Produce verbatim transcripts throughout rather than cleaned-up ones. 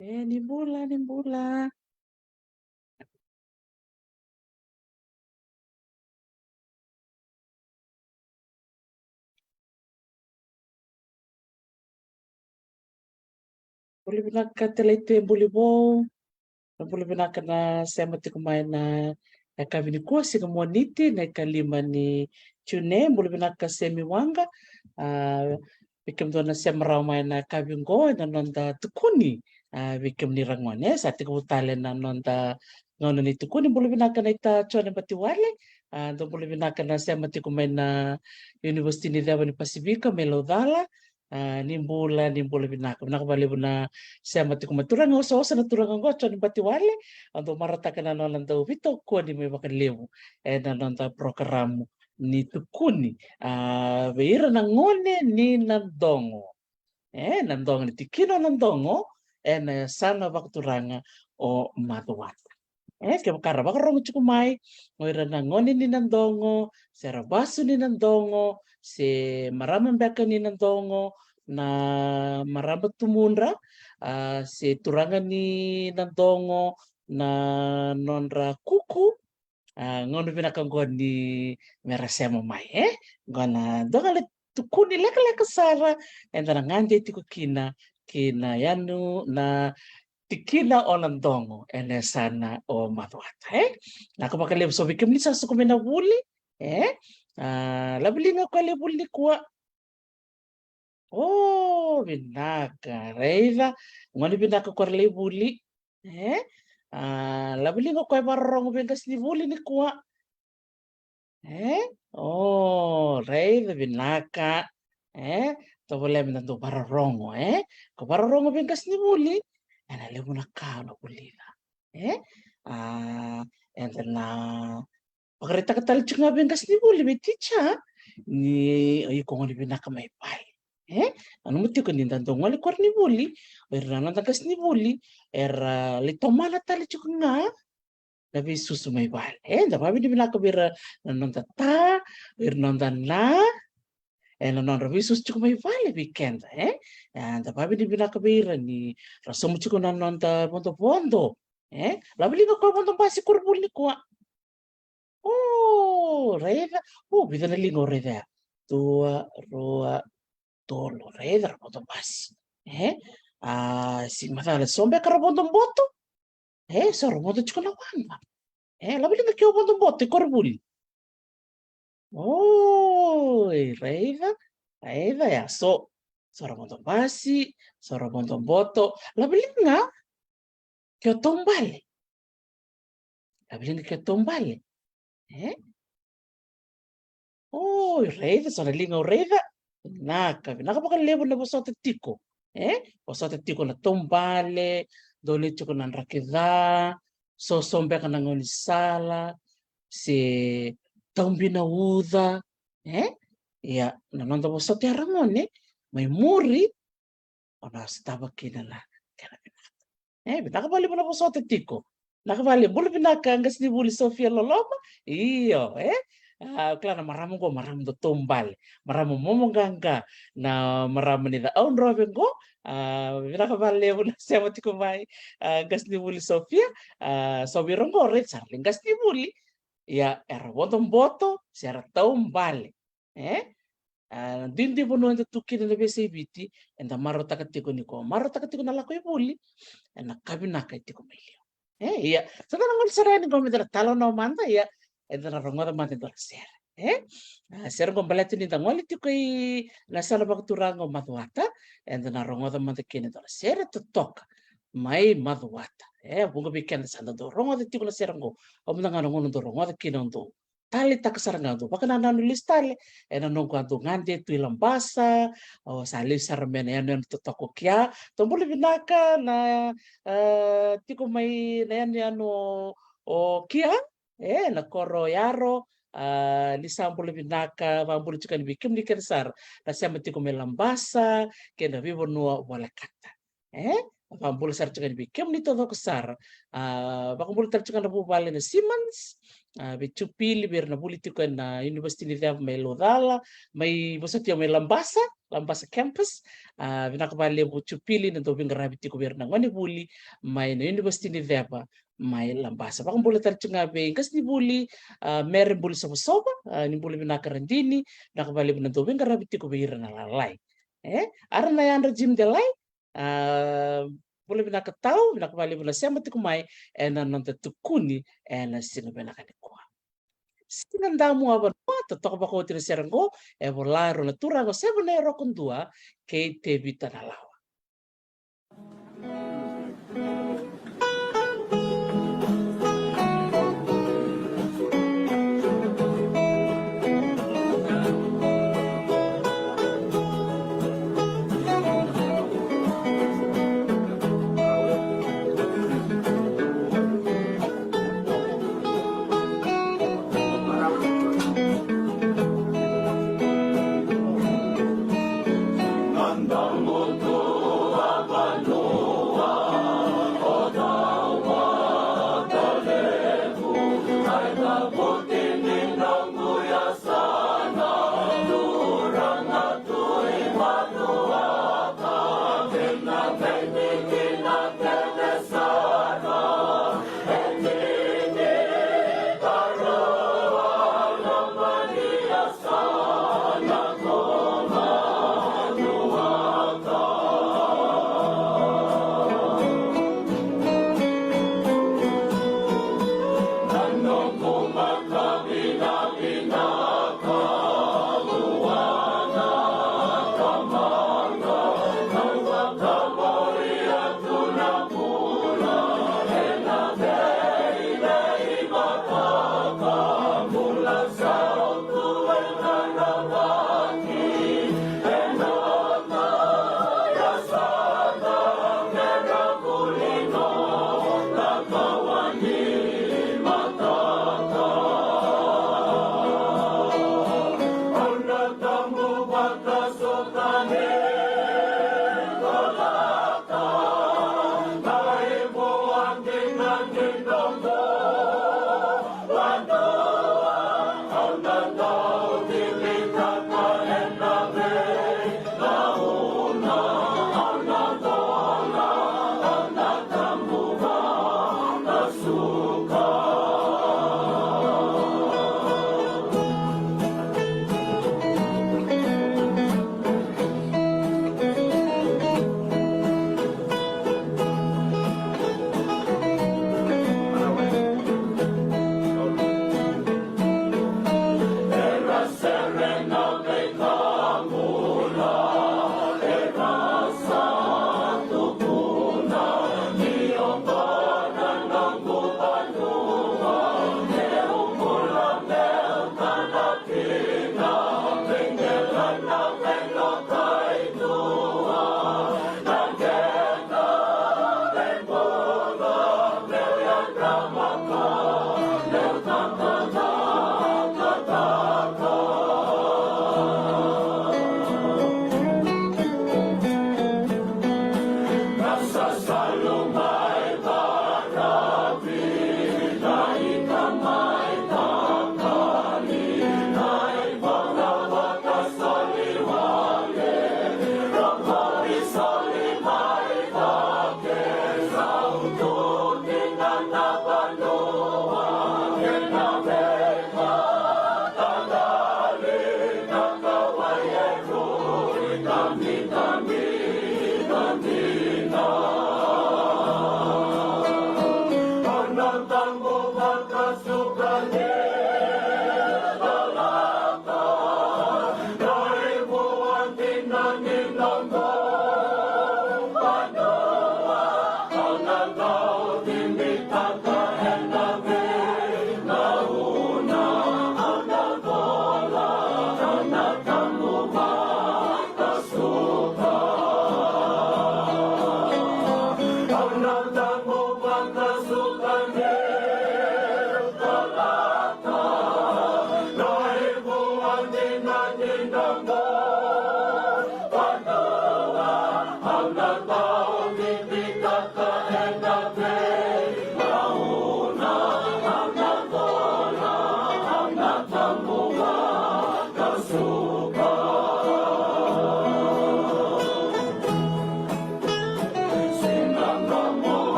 E, ni bula, ni bula. Bula vinaka tale tu e buli vou. Na bula vinaka na sema tiko mai na yakavi nikua, siga Moniti, na ikalima ni June. Bula vinaka Semi Waqa. A, vei kemudou na sema rawa mai na yakavi oqo ena noda tukuni, a, vei kemuni ragone. Sa tiko vou tale na noda gauna ni tukuni. Bula vinaka na ita Jone Batiwale. A, dou bula vinaka na sema tiko mai na University ni Ceva ni Pasifika mai Laucala. A, ni bula, ni bula vinaka. Vinaka vakalevu na sema tiko mai. Turaga osooso na turaga oqo, Jone Batiwale. Au dau marautaka na nona dau veitokoni mai vakalevu ena noda porokaramu ni tukuni, a, vei ira na gone ni Nadogo. E, Nadogo, ni tikina o Nadogo ena yasana vakaturaga o Macuata. E, kevaka ra vakarorogo tiko mai o ira na gone ni Nadogo, se ra vasu ni Nadogo, se marama beka ni Nadogo, na marama tumudra, a, se turaga ni Nadogo, na nodra kuku, a, gauna vinaka oqo ni me ra sema mai, e? Oqo na dua ga na tukuni lekaleka sara eda na gade tiko kina ki na yanu, na tikina o Nadogo ena yasana o Macuata, e? Vinaka vakalevu. So vei kemuni sa suka mai na vuli, e? A, laveliga o koya lai vuli nikua. O, vinaka, raica. Gone vinaka o koya lai vuli, e? A, laveliga o koya vakarorogo vei qasenivuli nikua. E? O, raica, vinaka. E? Tovolea me da dau vakarorogo, e? Ko vakarorogo vei qasenivuli, ena levu na ka o na vulica, e? A, eda na vakaraitaka tale tiko ga vei qasenivuli, vei ticha, ni o iko gone vinaka mai vale, e? Nanuma tiko ni da dau gole koronivuli, o ira na noda qasenivuli era lai tomana tale tiko ga na veisusu mai vale, e? Da vavinavinaka vei ira na noda ta, vei ira na noda na, ena nodra veisusu tiko mai vale vei keda, e? E, da vavinavinaka vei ira ni ra sauma tiko na noda vodovodo, e? Laveliga o koya vodo basi koronivuli nikua. O, raica. O, vica na liga o raica ya? Dua, rua, tolu. Raica ra vodo basi, e? A, sega ni macala, so beka ra vodo boto. E, so ra vodo tiko na waqa. E, laveliga ke o vodo boto i koronivuli. Oi, raica, raica ya, so, so ra vodo basi, so ra vodo boto. Laveliga ke o taubale. Laveliga ke o taubale, e? Oi, raica, so na liga o raica. Vinaka, vinaka vakalevu na vosota tiko, e? Vosota tiko na taubale, donuya tiko na draki ca, so, so beka na gaunisala, se taubi na uca, e? Ia, na noda vosota ya, ragone, mai muri o na sotava kina na kena vinaka. E, vinaka vakalevu na vosota tiko. Vinaka vakalevu. Bula vinaka qasenivuli Sofia Loloma. Io, e? A, kila na marama oqo, marama dau taubale, marama momoqaqa, na marama ni Cakaudrove oqo. A, vinaka vakalevu na sema tiko mai, a, qasenivuli Sofia. A, so vei ira oqo, raica sara, lai qasenivuli. Ia, era vodo boto se era taubale, e? A, duidui vanua eda tu kina na veiyasai Viti, eda marautaka tiko ni ko marautaka tiko na lako i vuli, ena ka vinaka e tiko mai liu. E, ia, sa da na gole sara yani qo me da na talanoa mada, ia, eda na rogoca mada e dua na sere, e? A, sere qo baleta ni da gole tiko i na yasana vakaturaga o Macuata, eda na rogoca mada kina e dua na sere totoka mai Macuata. E, vuqa vei keda sa da dau rogoca tiko na sere qo. Au mada ga na gauna dau rogoca kina au dau taleitaka sara ga, au dau vakanananu lesu tale ena noqu a dau gade tu i Labasa, au sa lesu sara mai na yanuyanu totoka o Kia. Tou bula vinaka na, e, tiko mai na yanuyanu o, o Kia, e, na koro o Yaro. A, ni sa bula vinaka, vakabula tiko yani vei kemuni kece sara na sema tiko mai Labasa kei na veivanua volekata. E, vakabula sara tiko yani vei kemuni taucoko sara. A, vakabula tale tiko na vuvale na Simmons, A, vei Jupili, vei ira na vuli tiko ena University ni Ceva mai Laucala, mai vosoti au mai Labasa, Labasa campus. A, vinaka vakalevu Jupili na dau veiqaravi tiko vei ira na gone vuli mai na University ni Ceva mai Labasa. Vakabula tale tiko ga vei qasenivuli, a, Mere Buli Sovasova, a, ni bula vinaka Radini, vinaka vakalevu na dau veiqaravi tiko vei ira na lalai. E, ara na yadra Jim Delai, a, bula vinaka tau, vinaka vakalevu na sema tiko mai ena noda tukuni ena siga vinaka nikua. Siga Damu a vanua, totoka vakaoti na sere qo, e vola e rua na turaga o Sevanai Rokodua kei Tevita Nalawa.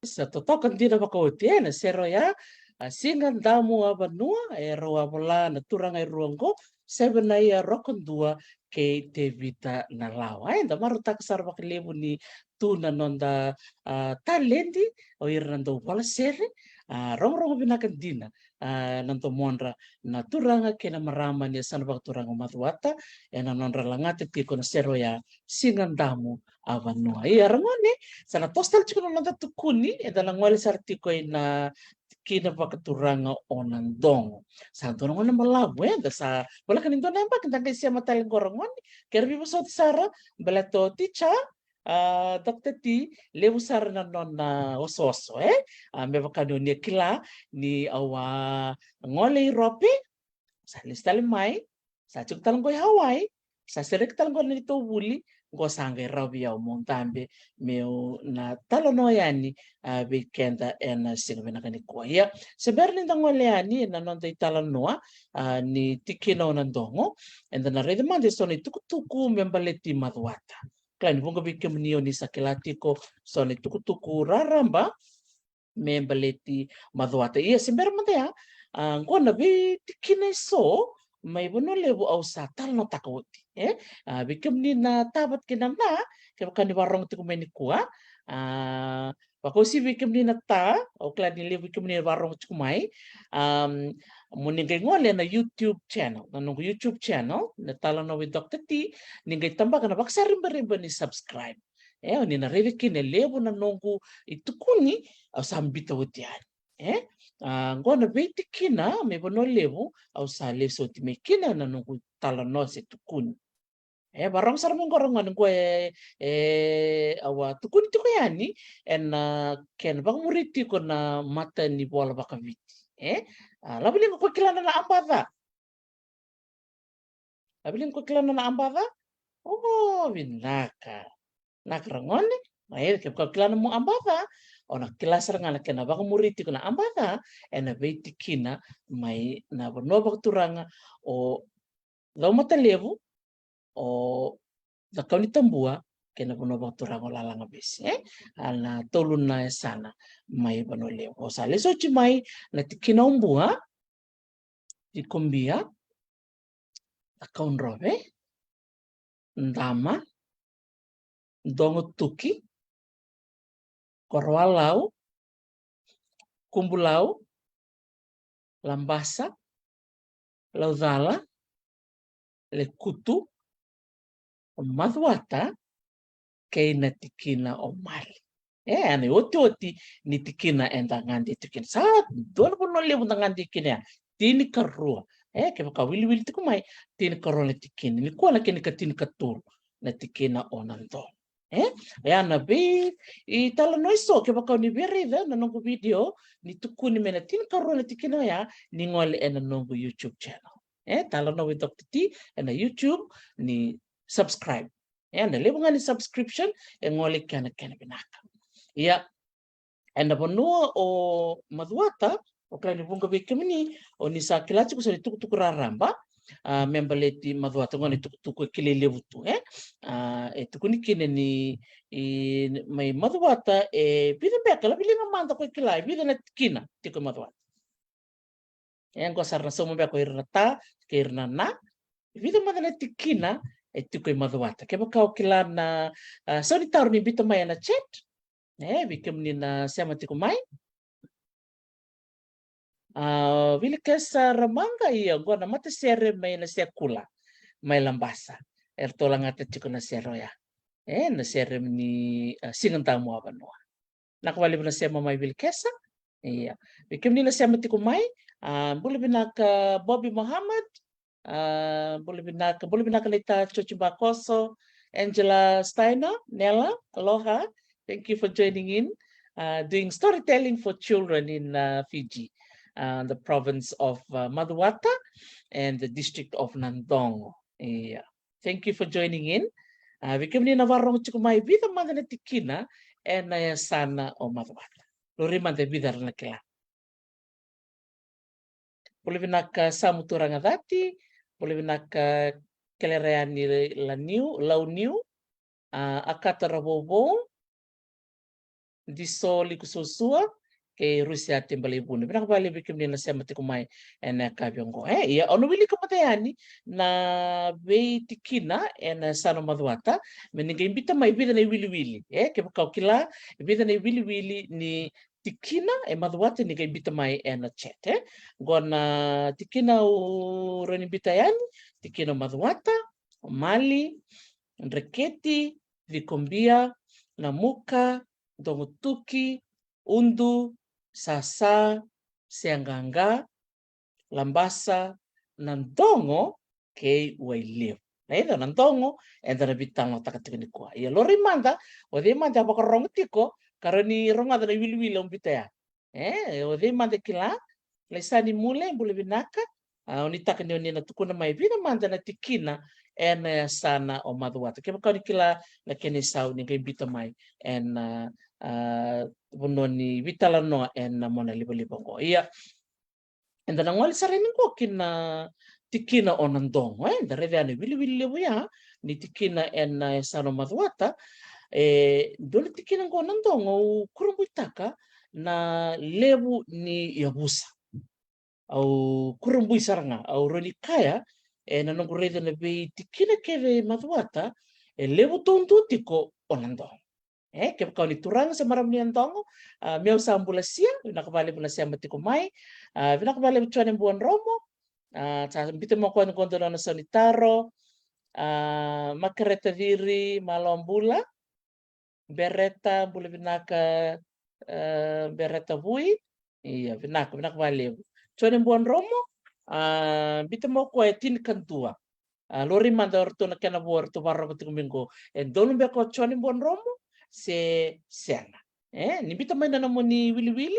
Sa totoka dina vakaoti ena sere oya, a Siga Damu a Vanua, e rau a vola na turaga e rua oqo, Sevenaia Rokodua kei Tevita Nalawa. Eda marautaka sara vakalevu ni tu na noda, a, taledi o ira na dau vola sere, a, rogorogo vinaka dina, a, na domodra na turaga kei na marama ni yasana vakaturaga o Macuata, ena nodra lagata tiko na sere oya Siga Damu a Vanua. Ia ragone, sa na toso tale tiko na noda tukuni, eda na gole sara tiko ina tikina vakaturaga o Nadogo. Sa dua na gone balavu, eda sa voleka ni dua na yabaki da qai sema tale qo ragone, kera veivosoti sara, baleta o ticha, a, Doctor T, levu sara na nona osooso, e? A, me vaka ni o ni a kila ni au a gole i Rope, sa lesu tale mai, sa tiko tale qo i Hawaii, sa sereki tale qo na neitou vuli, qo sa qai rawa vei au meu dabe, meu na talanoa yani, a, vei keda ena siga vinaka nikua. Ia, se bera ni da gole yani ena noda italanoa, a, ni tikina o Nadogo, eda na raica mada eso na itukutuku me baleti Macuata. Kila ni vuqa vei kemuni o ni sa kila tiko so na itukutuku raraba me baleti Macuata. Ia, se bera mada ya, a, qo na veitikina eso mai Vanua Levu au sa talanoataka oti, e? A, vei kemuni na tavata kei na na, kevaka ni varogo tiko mai nikua, a, vakausi vei kemuni na ta, au kila ni levu vei kemuni na varogo tiko mai, am, mo ni qai gole na YouTube channel, na noqu YouTube channel, na Talanoa with Doctor T, ni qai tabaka na vakasaribariba ni subscribe. E, o ni na raica kina e levu na noqu itukuni, au sa biuta oti yani. E, a, qo na veitikina me Vanua Levu, au sa lesu oti mai kina na noqu talanoa se tukuni. E, varogo sara mai qo ragone, qo e, e, au a tukuni tiko yani, ena kena vakamuri tiko na mata ni vola vakaviti. E, a, laveliga ko kila na na abaca. Laveliga ko kila na na abaca? O, vinaka. Vinaka ragone. Mai, kevaka o kila na mo abaca, o na kila sara ga na kena vakamuri tiko na abaca, ena veitikina mai na vanua vakaturaga o Caumatalevu, o Cakaunitabua, kei na vanua vakaturaga o Lalagavesi, e? A na tolu na yasana mai Vanua Levu. O sa lesu oti mai na tikina o Bua, Tikobia, Cakaudrove, Dama, Dogotuki, Koroalau, Kubulau, Labasa, Laucala, Lekutu, Macuata, kei na tikina o Mali. E, a na iotioti ni tikina eda gade tiko kina. Sa dua na vanua levu da gade kina ya. Tinikarua. E, kevaka wiliwili tiko mai, tinikarua na tikina. Nikua na kena ikatinikatolu na tikina o Nadogo. E, oya na vei, italanoa eso, kevaka o ni via raica na noqu video, ni tukuni mai na tinikarua na tikina oya, ni gole ena noqu YouTube channel. E, Talanoa with Doctor T, ena YouTube, ni subscribe. E, na levu ga ni subscription, e gole kena, kena vinaka. Ia, ena vanua o Macuata, o kila ni vuqa vei kemuni, o ni sa kila tiko so na itukutuku raraba, a, me baleti Macuata, qo na itukutuku e kilai levu tu, e? A, e tukuni kina ni, i, mai Macuata, e vica beka, laveliga mada ko kila, e vica na tikina tiko i Macuata. E, qo sara na sauma beka o ira na ta, kei ira na na. E vica mada na tikina e tiko i Macuata. Kevaka o kila na, a, sau ni taro ni biuta mai ena chat. E, vei kemuni na sema tiko mai. A, Vilikesa Ramaqa, ia, qo na matasere mai Nasekula, mai Labasa. Eratou lagata tiko na sere oya. E, na sere ni, a, Siga Damu a Vanua. Vinaka vakalevu na sema mai Vilikesa. Ia. Vei kemuni na sema tiko mai, a, bula vinaka Bobby Mohammed, a, bula vinaka, bula vinaka Naita Chochi Bakoso, Angela Steiner, Nela, aloha. Thank you for joining in, uh, doing storytelling for children in, uh, Fiji, uh, the province of, uh, Macuata and the district of Nadogo. Ia. Thank you for joining in. A, vei kemuni na vakarorogo tiko mai, vica mada na tikina ena yasana o Macuata. Laurai mada e vica era na kila. Bula vinaka Samu Turaga Cati, bula vinaka Kelerayani Laniu, Launiu, a, Akata Ravouvou, Diso Likusuasua, kei Rusia Tebalaivuna. Vinaka vakalevu vei kemuni na sema tiko mai ena yakavi oqo. E, ia, au na wilika mada yani na veitikina ena yasana o Macuata, me ni qai biuta mai vica na iwiliwili. E, kevaka o kila vica na iwiliwili ni tikina e Macuata, ni qai biuta mai ena chat, e. Qo na tikina au rawa ni biuta yani, tikina o Macuata, o Mali, Dreketi, Cikobia, Namuka, Dogotuki, Udu, Sasa, Seaqaqa, Labasa, Nadogo kei Wailevu. Na ica na Nadogo eda na veitalanoataka tiko nikua. Ia, laurai mada o cei mada e vakarorogo tiko, ka rawa ni rogoca na iwiliwili au biuta ya. E, o cei mada e kila? Laisani Mule, bula vinaka. A, o ni taka ni o ni na tukuna mai vica mada na tikina ena yasana o Macuata. Kevaka o ni kila na kena isau, ni qai biuta mai ena, a, vanua ni veitalanoa ena monalivaliva oqo. Ia, eda na gole sara yani oqo ki na tikina o Nadogo, e, eda raica yani na iwiliwili levu ya ni tikina ena yasana o Macuata. E, dua na tikina oqo o Nadogo au kurabuitaka na levu ni yavusa. Au kurabui sara ga, au rawa ni kaya, ena noqu raica na veitikina kece e Macuata, e levu taudua tiko o Nadogo. E, kevaka o ni turaga se marama ni Nadogo, a, meu sa bulasia, vinaka vakalevu na sema tiko mai. A, vinaka vakalevu Jone Buadromo. A, sa biuta mai o koya na qo dua na nona sau ni taro. A, Makereta Ciri, malo bula. Bereta, bula vinaka, e, Bereta Vui. Ia, vinaka, vinaka vakalevu. Jone Buadromo, a, biuta mai o koya e tinikadua. A, laurai mada o ratou na kena vo, o ratou vakarorogo tiko mai qo. E donu beka o Jone Buadromo se sega? E, ni biuta mai na nomuni wiliwili.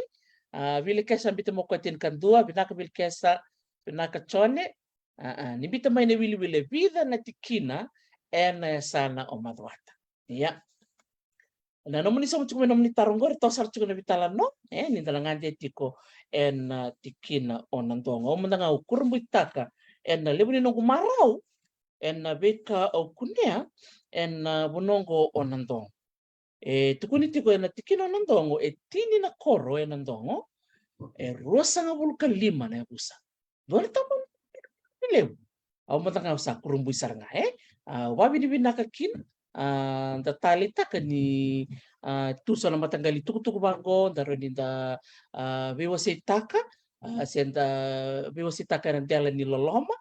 A, Vilikesa biuta mai o koya e tinikadua, vinaka Vilikesa, vinaka Jone. A, a, ni biuta mai na wiliwili e vica na tikina ena yasana o Macuata. Ia. Na nomuni sauma tiko mai na nomuni taro oqori, toso sara tiko na veitalanoa, e, ni da na gade tiko ena, a, tikina o Nadogo. Au mada ga au kurabuitaka ena levu ni noqu marau ena veika au kunea ena, a, vanua oqo o Nadogo. E tukuni tiko ena tikina o Nadogo e tini na koro e Nadogo, e ruasagavulu ka lima na yavusa. Dua na taba ni levu. Au mada ga au sa kurabui sara ga, e. A, au vakavinavinaka kina, a, da taleitaka ni, a, tu so na mataqali tukutuku vaqo, da rawa ni da, a, veiwaseitaka, a, se da veiwaseitaka ena dela ni loloma,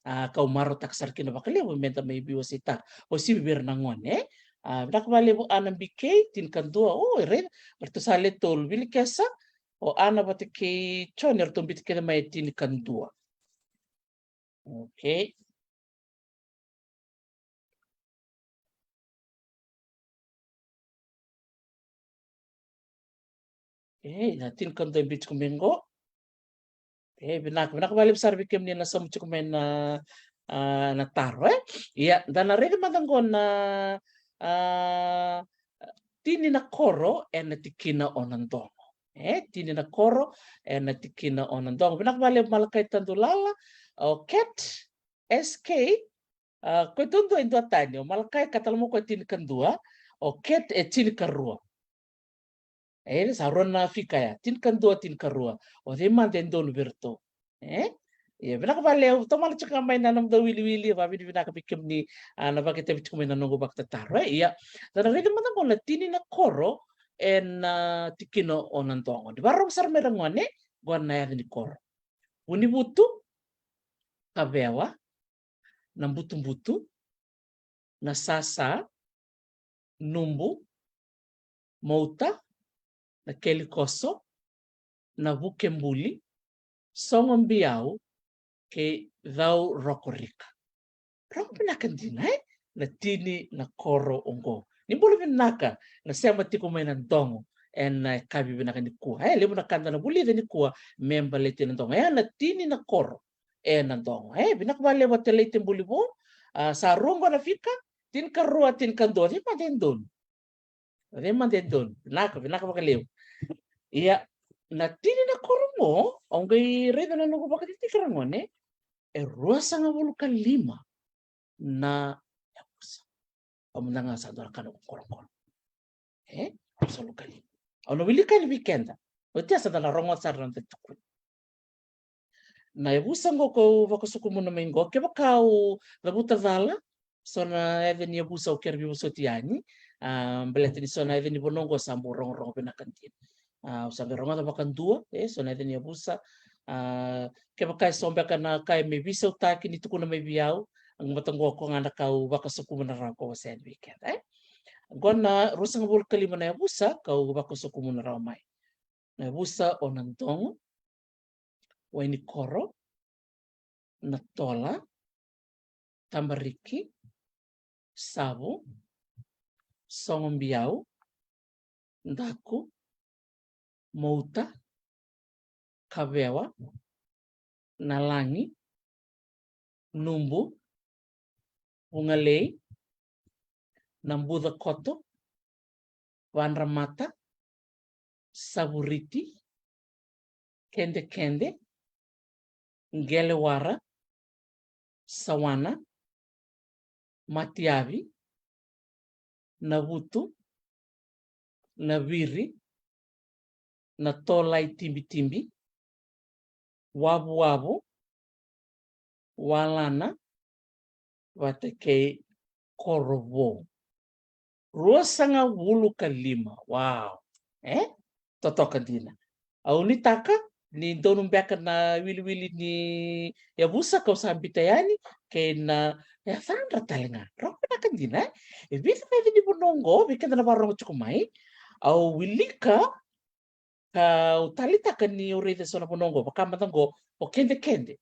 a, kau marautaka sara kina vakalevu me da mai veiwaseitaka. O sivi vei ira na gone, e. A, vinaka vakalevu Ana B K, tinikadua, o, e raica, ratou sa le tolu, Vilikesa, o Ana vata kei Jone, eratou biuta kece mai e tinikadua. Okay. Okay, na tinikadua e biuta tiko mai qo. E, vinaka, vinaka vakalevu sara vei kemuni na sauma tiko mai na, a, na taro, e. Ia, da na raica mada qo na, a, tini na koro ena tikina o Nadogo. E, tini na koro ena tikina o Nadogo. Vinaka vakalevu Malakai Tadulala, o Ket, S K, a, ko e duadua e duatani, o Malakai ka tala mai o koya e tinikadua, o Ket e tinikarua. E, sa rua na fika ya, tinikadua, tinikarua. O cei mada e donu vei iratou? E? Ia, vinaka vakalevu, tomana tiko ga mai na nomudou wiliwili, vakavinavinaka vei kemuni, a, na vakaitavi tiko mai na noqu vakatataro, e? Ia, da na raica mada qo na tini na koro ena, a, tikina o Nadogo. Ni vakarorogo sara mai ra gone, qo na yaca ni koro. Vunivutu, Kavewa, Nabutubutu, Nasasa, Nubu, Mouta, Nakelikoso, Navukebuli, Sogobiau, kei Caurokorika. Rau vinaka dina, e? Na tini na koro oqo. Ni bula vinaka na sema tiko mai Nadogo ena, e, yakavi vinaka nikua, e? Levu na ka da na vulica nikua me baleti Nadogo. E, na tini na koro e Nadogo, e? Vinaka vakalevu Telaite Bulivou. A, sa rua qo na fika, tinikarua, tinikadua, cei mada e donu? Cei mada e donu? Vinaka, vinaka vakalevu. Ia, na tini na koro qo, au qai raica na noqu vakadidike ra gone, e ruasagavulu ka lima na yavusa. Au mada ga sa dua na ka noqu korokoro. E? Ruasagavulu ka lima. Au na wilika yani vei keda. Oti ya sa da na rogoca sara na noda tukuni. Na yavusa qo kau vakasokumuna mai qo, kevaka au cavuta cala so na yaca ni yavusa au kere veivosoti yani. A, baleta ni so na yaca ni vanua qo sa bau rogorogo vinaka dina. A, au sa qai rogoca vakadua e so na yaca ni yavusa. A, kevaka e so beka na ka e me veisautaki ni tukuna mai vei au, a, vata qo ko ga na ka au vakasokumuna rawa kau wasea yani vei keda, e. Qo na ruasagavulu ka lima na yavusa kau vakasokumuna rawa mai. Na yavusa o Nadogo, Wainikoro, Natola, Tabariki, Savu, Sogobiau, Daku, Mouta, Kavewa, Nalagi, Nubu, Vugalei, Nabucakoto, Vadramata, Savuriti, Kedekede, Qelewara, Sawana, Matiavi, Navutu, Naviri, Natolaitibitibi, Wavuwavu, Walana, vata kei Korovou. Ruasagavulu ka lima. Wow. E? Totoka dina. Au nuitaka ni donu beka na wiliwili ni yavusa kau sa bita yani, kei na yacadra tale ga. Rogo vinaka dina, e? E vica na yaca ni vanua oqo, vei keda na vakarorogo tiko mai. Au wilika, ka au taleitaka ni au raica so na vanua oqo, vaka mada oqo, o Kedekede.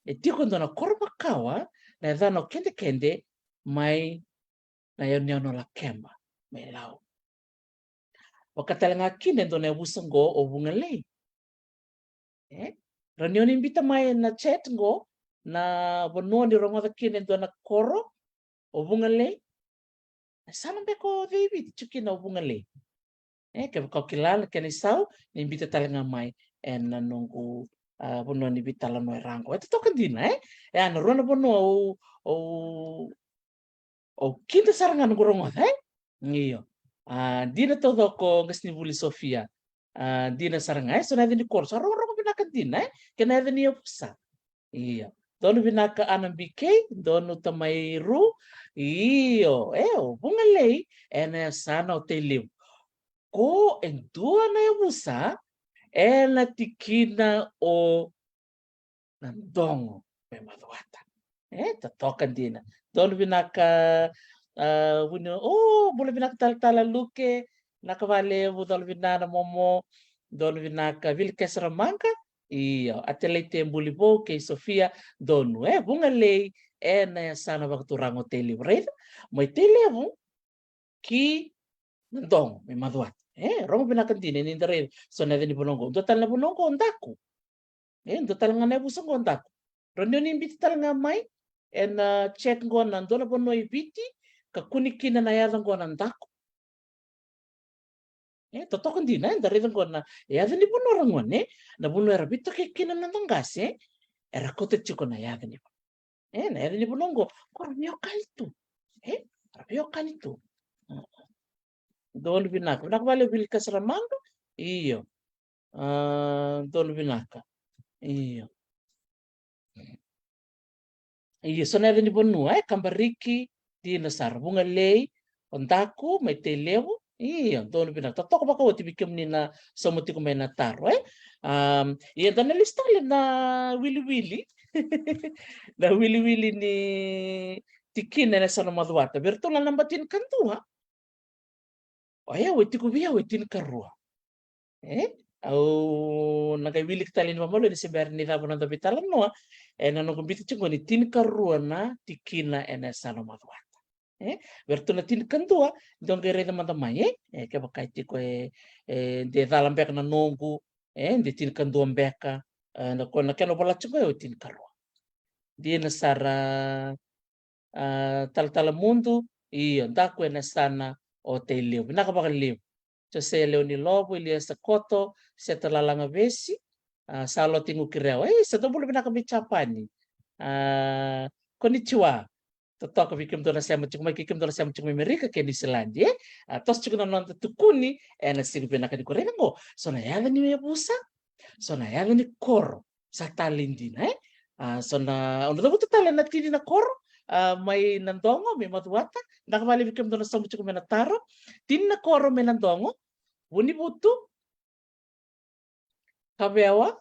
E tiko e dua na koro makawa, na yacana o Kedekede, mai na yanuyanu o Lakeba, mai Lau. Vaka tale ga kina e dua na yavusa oqo o Vugalei. E? Rawa ni o ni bita mai na chat oqo na vanua ni rogoca kina e dua na koro o Vugalei. E sa na beka o cei Viti tiko kina o Vugalei. E, kevaka o kila na kena isau, ni bita tale ga mai ena noqu, a, vanua ni veitalanoa e ra oqo. E totoka dina, e? E a na rua na vanua au, au, au kida sara ga noqu rogoca, e? Io. A, dina taucoko qasenivuli Sofia. A, dina sara ga, e? So na yaca ni koro, sa rogorogo vinaka dina, e? Kei na yaca ni yavusa. Io. Donu vinaka Ana B K, donu Tamai Ru. Io, e, o Vugalei ena yasana o Tailevu. Ko e dua na yavusa ena tikina o Nadogo, mai Macuata. E, totoka dina. Donu vinaka, a, vuni, o, bula vinaka talatala Luke, vinaka vakalevu, donu vinaka na momo, donu vinaka Vilikesa Ramaqa, io, Atelaite Bulivou kei Sofia, donu, e, Vugalei ena yasana vakaturaga o Tailevu, raica, mai Tailevu ki Nadogo, mai Macuata. E, rogo vinaka dina, ni da raica so na yaca ni vanua oqo. Dua tale na vanua oqo o Daku. E, dua tale ga na yavusa oqo o Daku. Rawa ni o ni bita tale ga mai ena chat oqo na dua na vanua i Viti ka kune kina na yaca oqo na Daku. E, totoka dina, e, da raica oqo na yaca ni vanua, ragone, na vanua era veitokei kina na noda qase, era kauta tiko na yaca ni vanua. E, na yaca ni vanua oqo, ko ra veiwekani tu. E, ra veiwekani tu. Donu vinaka, vinaka vakalevu Vilikesa Ramaqa. Io. A, donu vinaka. Io. Io, so na yaca ni vanua, e, Kabariki, dina sara, Vugalei, o Daku, mai Tailevu. Io, donu vinaka. Totoka vakaoti vei kemuni na sauma tiko mai na taro, e. Am, ia da na lesu tale na wiliwili. Na wiliwili ni tikina ena yasana o Macuata. Vei iratou na naba tinikadua. O yau e tiko vei au e tinikarua. E? Au na qai wilika tale ni vakamalua ni se bera ni cava na noda veitalanoa, ena noqu biuta tiko ni tinikarua na tikina ena yasana o Macuata. E? Vei iratou na tinikadua, dou qai raica mada mai, e? E, kevaka e tiko e, e, de cala beka na noqu, e, de tinikadua beka, e, na ko na kena vola tiko e o tinikarua. Dina sara, a, talatala Mudu, io, Daku ena yasana o Tailevu. Vinaka vakalevu. Jose Leonilovo, Iliesa Koto, Seta Lalagavesi, a, Salote Gukirewa. E, sa dou bula vinaka mai Japani. A, konnichiwa. Totoka vei kemudou na sema tiko mai, kei kemudou na sema tiko mai Amerika kei Niusiladi, e? A, toso tiko na noda tukuni ena siga vinaka nikua. Raica qo, so na yaca ni yavusa, so na yaca ni koro sa talei dina, e? A, so na, au na cavuta tale na tini na koro, a, mai Nadogo, mai Macuata. Vinaka vakalevu vei kemudou na sauma tiko mai Nataro. Tini na koro mai Nadogo: Vunivutu, Kavewa,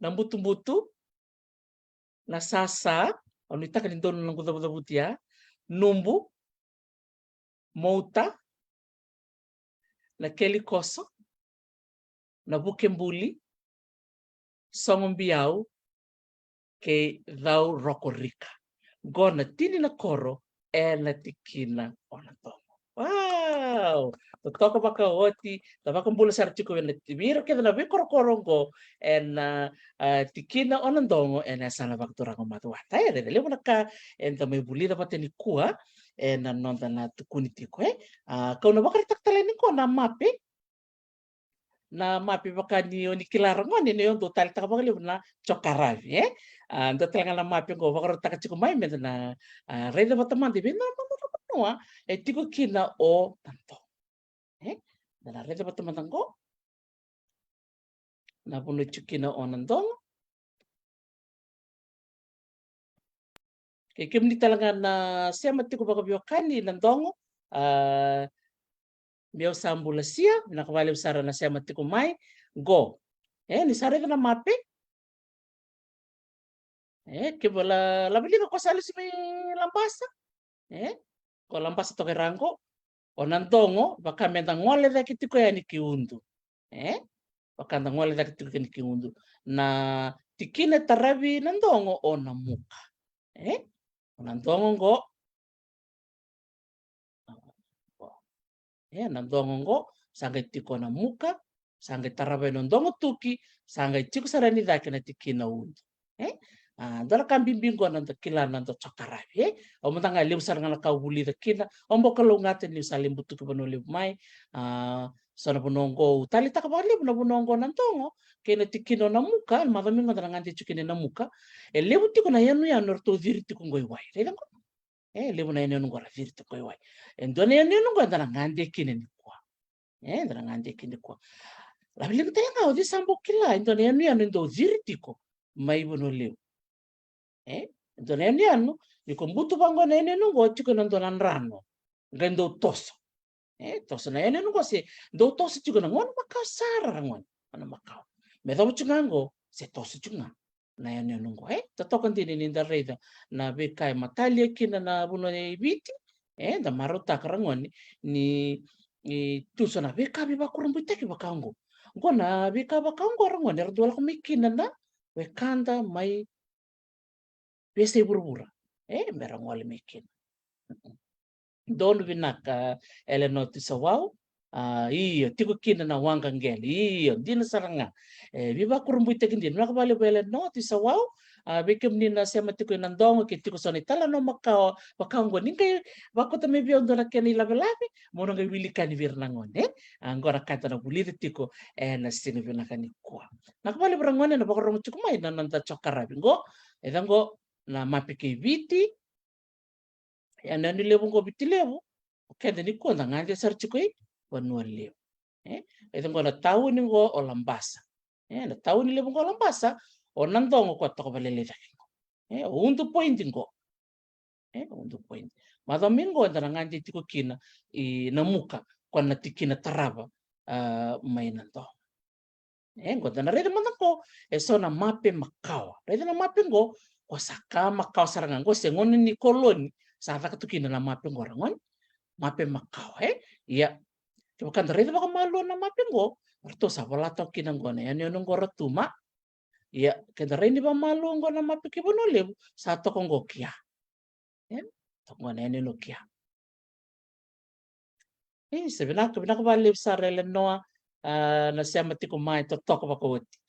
Nabutubutu, Nasasa, au nuitaka ni donu na noqu cavucavuti ya, Nubu, Mouta, Nakelikoso, Navukebuli, Sogobiau, kei Caurokorika. Qo na tini na koro ena tikina o Nadogo. Wow! Totoka vakaoti, da vakabula sara tiko ena, vei ira kece na veikorokoro qo ena, a, tikina o Nadogo ena yasana vakaturaga o Macuata. E, raica, levu na ka eda mai vulica vata nikua ena noda na tukuni tiko, e. A, kau na vakaraitaka tale yani qo na mape, na mape vaka ni o ni kila, ragone, ni o dau taleitaka vakalevu na jokaravi, e. A, dua tale ga na mape qo vakarautaka tiko mai meda na, a, raica vata mada i vei na noda vanua e tiko kina o Nadogo, e. Da na raica vata mada qo na vanua e tiko kina o Nadogo. Kei kemuni tale ga na sema tiko vakaveiwekani i Nadogo, a, meu sa bula sia, vinaka vakalevu sara na sema tiko mai qo. E, ni sa raica na mape, e, kevaka o Laveliga, ko sa lesu mai Labasa, e, ko Labasa toka i ra qo, o Nadogo vaka meda gole cake tiko yani ki Udu, e, vaka da gole cake tiko yani ki Udu. Na tikina e taravi Nadogo o Namuka, e, o Nadogo qo. E, Nadogo qo sa qai tiko Namuka, sa qai tarava yani o Dogotuki, sa qai tiko sara yani cake na tikina Udu, e. A, dua na ka bibi qo na noda kila na noda jokaravi, e. Au mada ga, levu sara ga na ka au vulica kina, au bau kalougata niu sa lai butuki Vanua Levu mai. A, so na vanua qo au taleitaka vakalevu, na vanua qo Nadogo kei na tikina o Namuka, na macawa mai qo da na gade tiko kina e Namuka. E levu tiko na yanuyanu eratou ciri tiko qo i wai, raica qo. E, levu na yanuyanu qo era ciri tiko i wai. E dua na yanuyanu qo eda na gade kina nikua, e, eda na gade kina nikua. Laveliga tale ga, o cei sa bau kila e dua na yanuyanu e dau ciri tiko mai Vanua Levu, e? E dua na yanuyanu, ni ko butu vaqo na yanuyanu qo, tiko na dua na drano qai dau toso, e, toso na yanuyanu qo, se dau toso tiko na gauna makawa sara, ragone, gauna makawa. Me yacova tiko ga qo se toso tiko ga na yanuyanu qo, e. Totoka dina ni da raica na veika e matalia kina na vanua e Viti, e, da marautaka, ragone, ni, ni tu so na veika veivakurabuitaki vaka oqo. Qo na veika vaka oqo, ragone, era dau lako mai kina na wekada mai veiyasai vuravura, e, mera gole mai kina. Donu vinaka, Eleanor Tisawau. A, io, tiko kina na waqa qele. Io, dina sara ga. E, veivakurabuitaki dina. Vinaka vakalevu, Eleanor Tisawau. A, vei kemuni na sema tiko i Nadogo, ke tiko so na italanoa makawa vaka oqo, ni qai vakauta mai vei au dua na kena ilavelave, mo na qai wilika yani vei ira na gone, e. A, qo na ka eda na vulica tiko ena siga vinaka nikua. Vinaka vakalevu, ragone, na vakarorogo tiko mai na noda jokaravi qo. E ca qo na mape kei Viti. Yanuyanu levu qo Viti Levu, o keda nikua da gade sara tiko i Vanua Levu, e. E ca qo na tauni qo o Labasa, e, na tauni levu qo o Labasa, o Nadogo ko toka vakalelei cake qo, e, o Udu Point qo, e, o Udu Point. Macawa mai qo eda na gade tiko kina i Namuka, ko na tikina tarava, a, mai Nadogo. E, qo da na raica mada qo e so na mape makawa. Raica na mape qo, ko sa ka makawa sara ga qo, se gauna ni koloni sa caka tu kina na mape qo, ragone. Mape makawa, e? Ia, kevaka da raica vakamalua na mape qo, ratou sa vola toka kina qo na yanuyanu qo, Rotuma. Ia, ke da raica ni vakamalua qo na mape kei Vanua Levu, sa toka qo kia. E? Toka qo na yanuyanu kia. Isa, vinaka, vinaka vakalevu sara, Eleanor, a, na sema tiko mai, totoka vakaoti.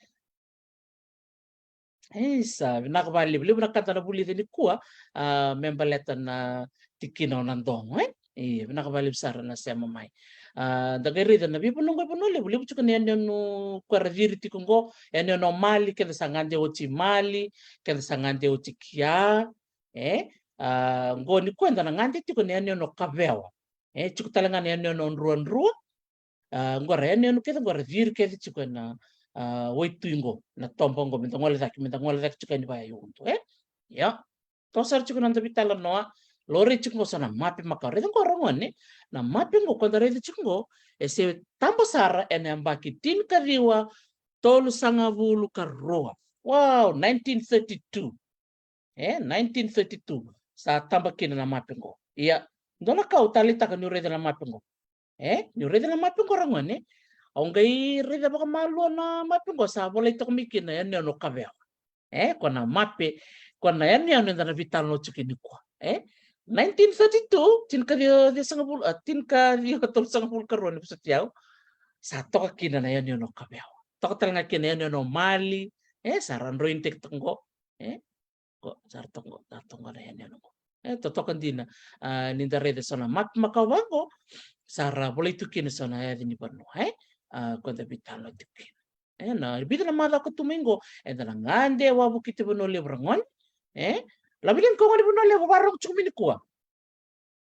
Isa, vinaka vakalevu, levu na ka da na vulica nikua, a, me baleta na tikina o Nadogo, e? Io, vinaka vakalevu sara na sema mai. A, da qai raica na veivanua qo i Vanua Levu, levu tiko na yanuyanu ko era ciri tiko qo, yanuyanu o Mali, keda sa gade oti Mali, keda sa gade oti kia, e? A, qo nikua eda na gade tiko na yanuyanu o Kavewa. E tiko tale ga na yanuyanu o Druadrua. A, qo ra yanuyanu kece qo ra ciri kece tiko ena, a, waitui qo, na toba qo, meda gole cake, meda gole cake tiko yani vaya i Udu, e? Ia. Toso sara tiko na noda veitalanoa, laurai tiko qo so na mape makawa. Raica qo ragone, na mape qo, ko da raica tiko qo, e se taba sara ena yabaki tinikaciwa tolusagavulu ka rua. Wow, nineteen thirty-two. E, nineteen thirty-two. Sa taba kina na mape qo. Ia, dua na ka au taleitaka niu raica na mape qo. E, niu raica na mape qo ragone. Au qai raica vakamalua na mape qo, sa volai toka mai kina yanuyanu o Kavewa. E, ko na mape, ko na yanuyanu eda na veitalanoa tiko nikua. E, nineteen thirty-two, tinikaciwa, ciwasagavulu, a, tinikaciwa tolusagavulu ka rua ni vosoti au. Sa toka kina na yanuyanu o Kavewa. Toka tale ga kina na yanuyanu o Mali. E, sa ra droinitaki toka qo. E, qo, sa ra toka qo, sa ra toka qo na yanuyanu qo. E, totoka dina, a, ni da raica so na mape makawa qo, sa ra volai tu kina so na yaca ni vanua, e? A, ko da veitalanoa tiko kina. E, na vica na macawa ka tu mai qo, eda na gade wavoki oti Vanua Levu ragone. E, Laviliga, ko gone Vanua Levu, vakarorogo tiko mai nikua?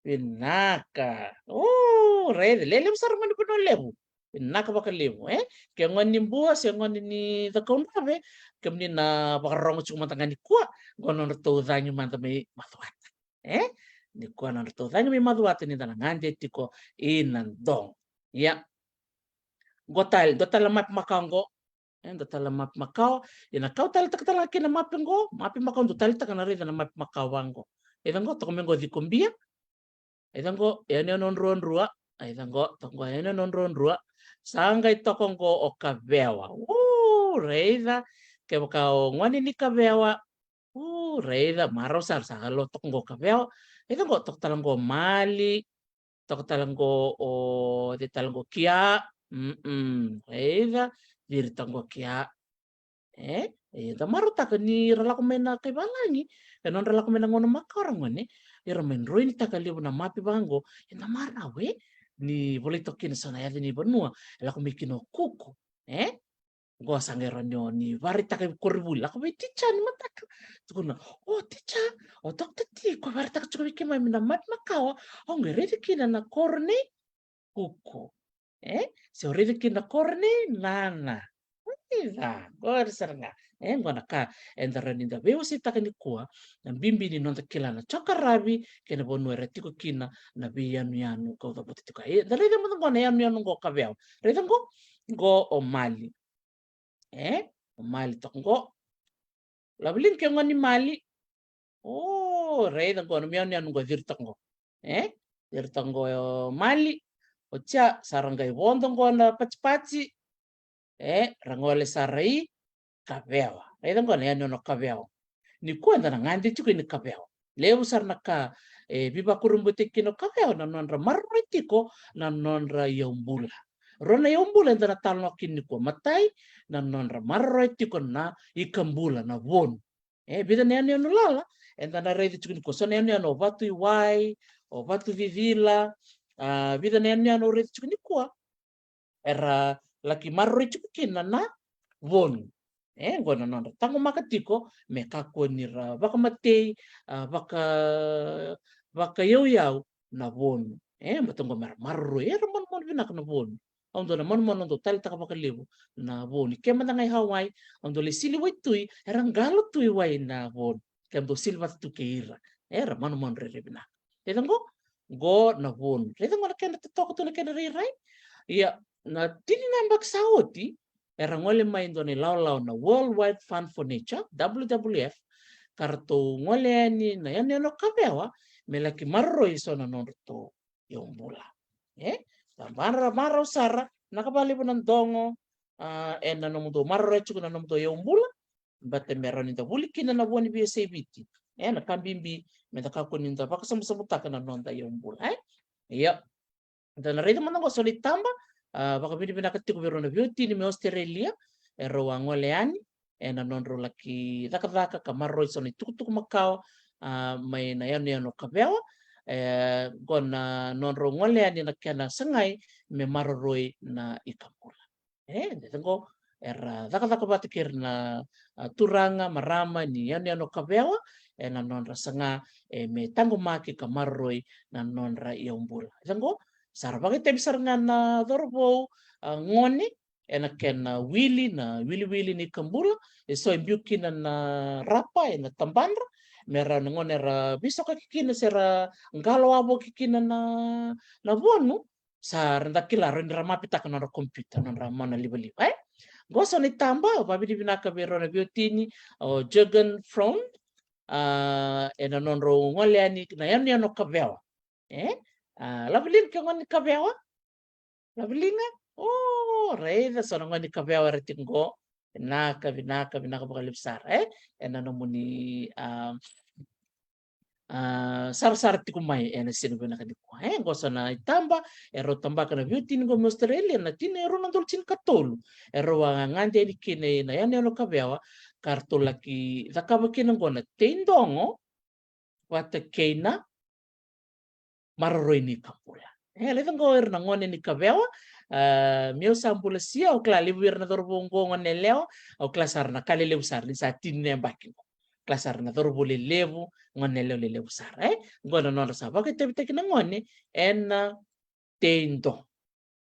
Vinaka. O, raica, lelevu sara gone Vanua Levu. Vinaka vakalevu, e? Ke gone ni Bua se gone ni Cakaudrove, kemuni na vakarorogo tiko mada ga nikua, qo nodratou cagi mada mai Macuata. E? Nikua nodratou cagi mai Macuata ni da na gade tiko i Nadroga. Ia. Qo tale, dua tale na mape makawa qo. E, dua tale na mape makawa. Ia na ka au taleitaka tale ga kina na mape qo, mape makawa, dou taleitaka na raica na mape makawa qo. Raica qo, toka mai qo Cikobia. Raica qo, yanuyanu o Druadrua. Raica qo, toka qo, yanuyanu o Druadrua. Sa qai toka qo o Kavewa. U, raica. Kevaka o gone ni Kavewa. U, raica, marau sara, sa lo toka qo Kavewa. Raica qo, toka tale qo Mali. Toka tale qo o, cei tale qo, Kia. Mm, raica, ciri toka qo Kia. E, eda marautaka ni ra lako mai na kai valagi, e nodra lako mai na gauna makawa ragone, era mai droinitaka levu na mape vaqo, eda marau, e, ni volai toka kina so na yaca ni vanua e lako mai kina o Kuku, e? Qo sa qai rawa ni o ni vakaraitaka i koronivuli, lako vei ticha ni mataka. Tukuna, o ticha, o Dokta T, ko vakaraitaka tiko vei keimami na mape makawa, o qai raica kina na koro nei Kuku. E? Se o raica kina na koro nei Nana. Raica, qori sara ga. E, qo na ka eda rawa ni da veiwaseitaka nikua, na bibi ni noda kila na jokarafi kei na vanua era tiko kina na veiyanuyanu kau cavuta tiko. E, da raica mada qo na yanuyanu qo Kavewa. Raica qo, qo o Mali. E, o Mali toka qo. Laviliga, ke gone ni Mali. O, raica qo, na yanuyanu qo ciri toka qo. E, ciri toka qo o Mali. O ticha, sa ra qai vodo qo na patipati. E, ra gole sara i Kavewa. Raica qo na yanuyanu o Kavewa. Nikua eda na gade tiko i Kavewa. Levu sara na ka e veivakurabuitaki kina o Kavewa, na nodra maroroi tiko na nodra iyaubula. Rua na iyaubula eda na talanoa kina nikua. Matai, na nodra maroroi tiko na ikabula, na vonu. E, vica na yanuyanu lala eda na raica tiko nikua. So na yanuyanu o Vatuiwai, o Vatucicila, a, vica na yanuyanu au raica tiko nikua, era laki maroroi tiko kina na vonu. E, qo na nodra taqomaka tiko me kakua ni ra vakamatei, a, vaka, vakayauyau na vonu. E, baleta qo mera maroroi, era manumanu vinaka na vonu. Au dau na manumanu, au dau taleitaka vakalevu na vonu. Ke mada ga i Hawaii, au dau lai sili waitui, era qalo tu i wai na vonu. Ke dau sili vata tu kei ira, era manumanu rairai vinaka. Raica qo, qo na vonu. Raica qo na kena totoka tu na kena rairai. Ia, na tini na yabaki sa oti, era gole mai e dua na ilawalawa na World Wide Fund for Nature, W W F, ka ratou gole yani na yanuyanu o Kavewa me laki maroroi so na nodratou iyaubula. E? Sa mara, marau sara, vinaka vakalevu na dogo, a, ena nomudou maroroya tiko na nomudou iyaubula, baleta me rawa ni da vuli kina na vua ni veiyasai Viti. E, na ka bibi me da kakua ni da vakasabusabutaka na noda iyaubula, e? Ia. Da na raica mada qo so na itaba, a, vakavinavinaka tiko vei rau na veiwatini mai Australia, e rau a gole yani ena nodrau laki cakacaka ka maroroi so na itukutuku makawa, a, mai na yanuyanu o Kavewa. E, qo na nodrau gole yani na kena sagai me maroroi na ikabula. E, de qo era cakacaka vata kei ira na, a, turaga, marama ni yanuyanu o Kavewa, ena nodra saga e me taqomaki ka maroroi na nodra iyaubula. Ia qo sa ra vakaitavi sara ga na cauravou, a, gone, ena kena wili na wiliwili ni kabula, eso e biu kina na rapa ena tabadra, me ra na gone ra veisokaki kina se ra qalo wavoki kina na, na vonu, sa ra da kila rawa ni ra mapitaka na nodra computer, na nodra mona livaliva, e? Qo so na itaba, au vakavinavinaka vei rau na veiwatini, o Jurgen Fromm, a, ena nodrau gole yani na yanuyanu o Kavewa. E? A, Lavaliga, ke gone ni Kavewa? Lavaliga? O, raica, so na gone ni Kavewa era tiko qo. Vinaka, vinaka, vinaka vakalevu sara, e? Ena nomuni, a, a, sarasara tiko mai ena siga vinaka nikua, e? Qo so na itaba, erau tabaka na veiwatini qo mai Australia, na tini e rua na udolu tinikatolu. Erau a gade yani kina ena yanuyanu o Kavewa, ka ratou laki cakava kina qo na tei dogo vata kei na maroroi ni kabula. E, raica qo ira na gone ni Kavewa, a, meu sa bula sia, au kila levu ira na cauravou qo gone yalewa, au kila sara na ka lelevu sara ni sa tini na yabaki qo. Kila sara na cauravou lelevu, gone yalewa lelevu sara, e? Qo na nodra sa vakaitavitaki na gone ena tei dogo.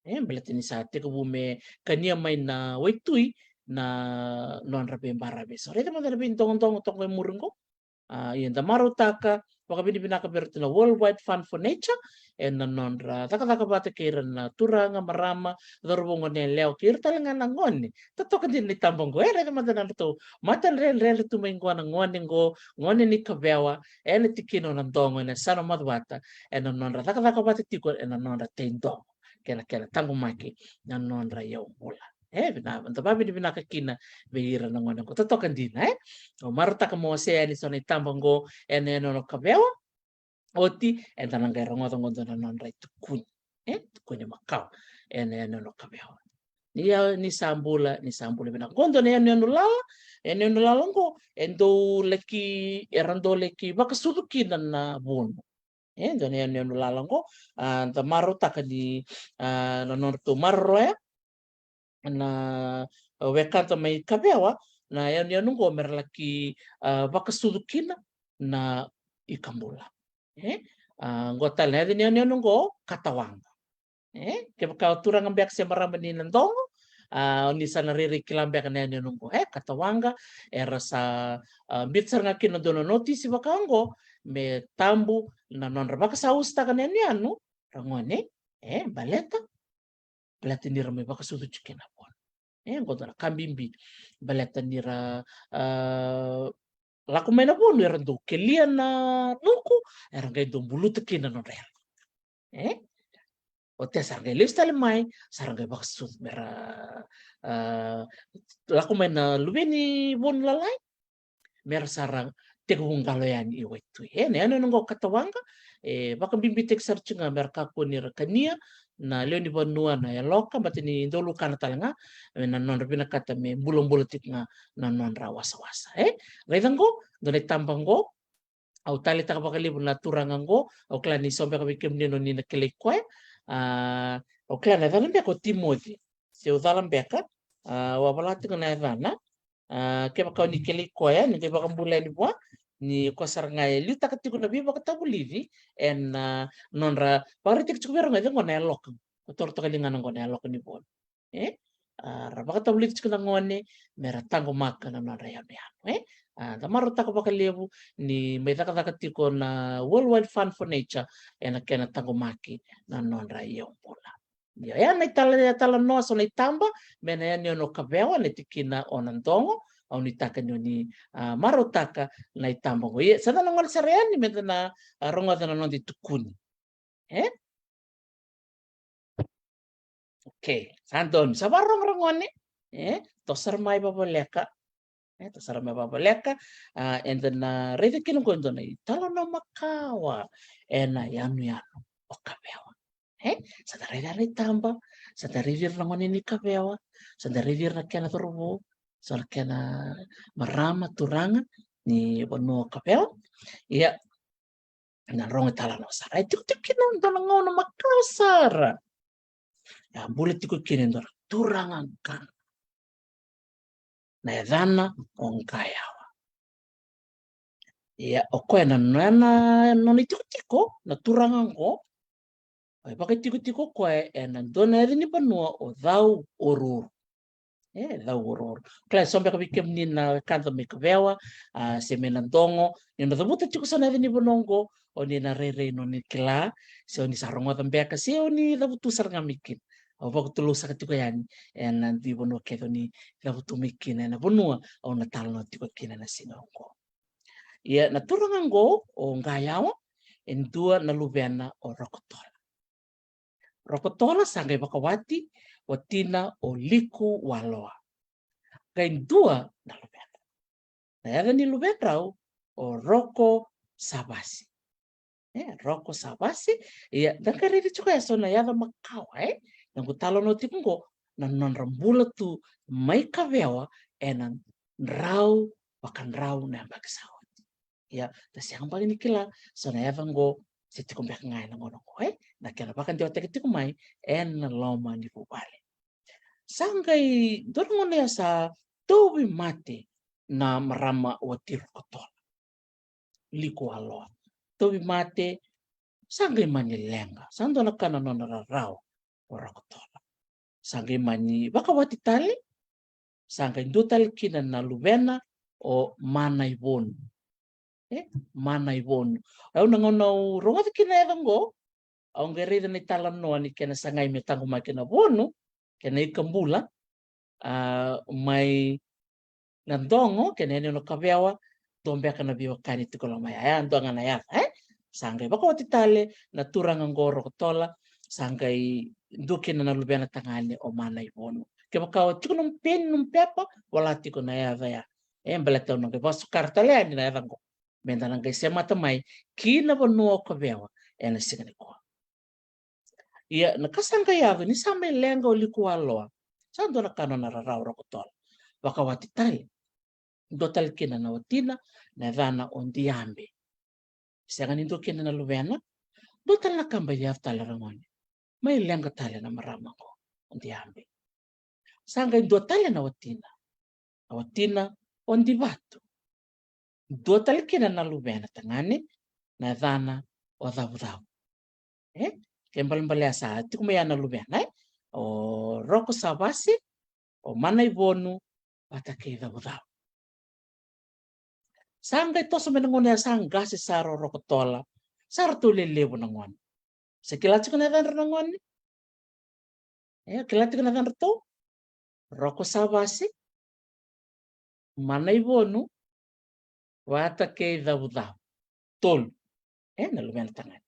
E, baleta ni sa tekivu me kania mai na waitui na nodra veibaravi eso. Raica mada na veidogodogo toka e muri qo. A, ia da marautaka vakavinavinaka vei iratou na World Wide Fund for Nature ena nodra cakacaka vata kei ira na turaga, marama, cauravou, gone yalewa kei ira tale ga na gone. Totoka dina na itaba qo, e, raica mada na nodratou matadredredre tu mai qo na gone qo, gone ni Kavewa, ena tikina o Nadogo, ena yasana o Macuata, ena nodra cakacaka vata tiko ena nodra tei dogo kei na kena taqomaki na nodra iyaubula. E, vinaka, da vakavinavinaka kina vei ira na gone qo. Totoka dina, e? Au marautaka meu wasea yani so na itaba qo ena yanuyanu o Kavewa. Oti eda na qai rogoca qo dua na nodra itukuni, e, tukuni makawa ena yanuyanu o Kavewa. Ni, a, ni sa bula, ni sa bula vinaka. Qo dua na yanuyanu lala, yanuyanu lala qo e dau laki, era dau laki vakasucu kina na vonu. E, dua na yanuyanu lala qo, a, da marautaka ni, a, na nodratou maroroya na wekada mai Kavewa na yanuyanu qo me ra laki, a, vakasucu kina na ikabula. E, a, qo tale na yaca ni yanuyanu qo, Katawaqa. E, kevaka o turaga beka se marama ni Nadogo, a, o ni sa na rairai kila beka na yanuyanu qo, e, Katawaqa, era sa, a, biuta sara ga kina dua na notisi vaka qo, me tabu na nodra vakasausutaka na yanuyanu, ra gone, e, baleta, baleta ni ra mai vakasucu tiko kina na vonu. E, qo dua na ka bibi, baleta ni ra, a, lako mai na vonu, era dau kelia na nuku, era qai dau buluta kina na nodra yalo. E? Oti sa ra qai lesu tale mai, sa ra qai vakasucu me ra, a, lako mai na luve ni vonu lalai, me ra sa ra tekivu qalo yani i waitui. E, na yanuyanu qo, Katawaqa, e vakabibitaki sara tiko ga me ra kakua ni ra kania na lewe ni vanua na yaloka, baleta ni dau lukana tale ga, e, na nodra vinakata me bulabula tiko ga na nodra wasawasa. E, raica qo, dua na itaba qo, au taleitaka vakalevu na turaga qo, au kila ni so beka vei kemuni o ni na kilai koya. A, au kila na yacana beka o Timoci. Se au cala beka, a, au a vola tiko na yacana. A, kevaka o ni kilai koya, ni qai vakabula yani vua, ni koya sara ga e liutaka tiko na veivakatavulici ena, a, nodra vakaraitaki tiko vei ira qo, e, qo na yaloka. Ko toro toka ligana qo na yaloka ni vonu. E? A, ra vakatavulici tiko na gone me ra taqomaka na nodra yanuyanu, e? A, da marautaka vakalevu ni mai cakacaka tiko na World Wide Fund for Nature ena kena taqomaki na nodra iyaubula. Io, ya na itala, italanoa, so na itaba me na yanuyanu o Kavewa, na tikina o Nadogo. Au nuitaka ni o ni, a, marautaka na itaba qo. Ia, sa da na gole sara yani me da na, a, rogoca na noda itukuni. E? Okay, sa donu, sa vakarorogo ra gone. E, toso sara mai vavoleka. E, toso sara mai vavoleka. A, eda na raica kina qo e dua na italanoa makawa ena yanuyanu o Kavewa. E, sa da raica na itaba, sa da raici ira na gone ni Kavewa, sa da raici ira na kena cauravou, so na kena marama, turaga ni vanua o Kavewa. Ia, na rogo italanoa sara. E tikotiko kina dua na gauna makawa sara. E a bula tiko kina e dua na turaga qaqa. Na yacana o Qayawa. Ia, o koya na nona, nona itikotiko na turaga oqo. E vakaitikotiko o koya ena dua na yaca ni vanua o Cau Oruoru. E, Cau Oruoru. Kila, e so beka vei kemuni na wekada mai Kavewa, a, se mai Nadogo, ni na cavuta tiko so na yaca ni vanua oqo, o ni na rairai noni kila, se o ni sa rogoca beka, se o ni cavutu sara ga mai kina. Au vakatulou saka tiko yani ena dui vanua kece o ni cavutu mai kina, ena vanua au na talanoa tiko kina na siga oqo. Ia, na turaga oqo o Qayawa, e dua na luvena o Rokotola. Rokotola sa qai vakawati watina o Likuwaloa. Qai dua na luvena. Na yaca ni luvedrau o Roko Savasi. E, Roko Savasi. Ia, da qai raica tiko e so na yaca makawa, e? Na noqu talanoa tiko oqo, na nodra bula tu mai Kavewa ena drau vakadrau na yabaki sa oti. Ia, da sega beka ni kila so na yaca oqo se tiko beka ga ena gauna oqo, e? Na kena vakadewataki tiko mai ena loma ni vuvale. Sa qai dua na gauna ya sa tauvi mate na marama wati Rokotola, Likuwaloa. Tauvi mate, sa qai mani leqa. Sa dua na ka na nona rarawa o Rokotola. Sa qai mani vakawati tale, sa qai dua tale kina na luvena o Manaivonu. E, Manaivonu. Au na gauna au rogoca kina yaca oqo, au qai raica na italanoa ni kena sagai me taqomaki na Vonu kei na Ikabula, a, mai Nadogo kei na yanuyanu o Kavewa, dua beka na veiwekani tiko loma ya, ya dua ga na yaca, e? Sa qai vakawati tale na turaga oqo o Rokotola, sa qai dua kina na luvena tagane o Manaivonu. Kevaka o tiko nomu peni, nomu pepa, vola tiko na yaca ya. E, baleta au na qai vakasukara tale yani na yaca oqo, meda na qai semata mai ki na vanua o Kavewa ena siga nikua. Ia, na ka sa qai yaco ni sa mai leqa o Likuwaloa, sa dua na ka nona rarawa o Rokotola. Vakawati tale. Dua tale kina na watina, na yacana o Diabe. Sega ni dua kina na luvena, dua tale na ka bau yaco tale, ragone. Mai leqa tale na marama oqo o Diabe. Sa qai dua tale na watina. Na watina o Divatu. Dua tale kina na luvena tagane, na yacana o Cavucavu. E? Ke balebale ya sa tiko mai ya na luvena, e? O Roko Savasi, o Manaivonu, vata kei Cavucavu. Sa qai toso mai na gauna ya sa qase sara o Rokotola, sa ratou lelevu na gone. Se kila tiko na yacadra na gone? E, kila tiko na yacadratou? Roko Savasi, Manaivonu, vata kei Cavucavu. Tolu. E, na luvena tagane.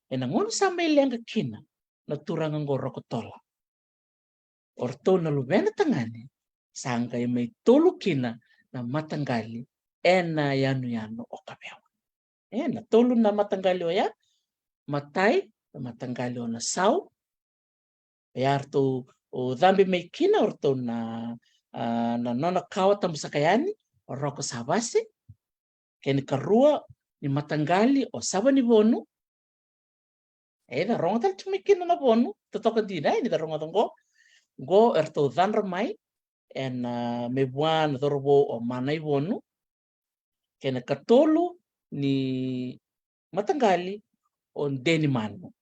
Ena gauna sa mai leqa kina na turaga oqo o Rokotola, o ratou na luvena tagane sa qai mai tolu kina na mataqali ena yanuyanu o Kavewa. E, na tolu na mataqali oya, matai na mataqali o Nasau, oya ratou cabe mai kina o ratou na, a, na nona kawa tabusaka yani o Roko Savasi, kei na ikarua ni mataqali o Savanivonu. E, da rogo tale tu mai kina na Vonu, totoka dina, e, ni da rogoca oqo. Oqo eratou cadra mai ena, a, mai vua na cauravou o Manaivonu, kei na ikatolu ni mataqali o Denimanu.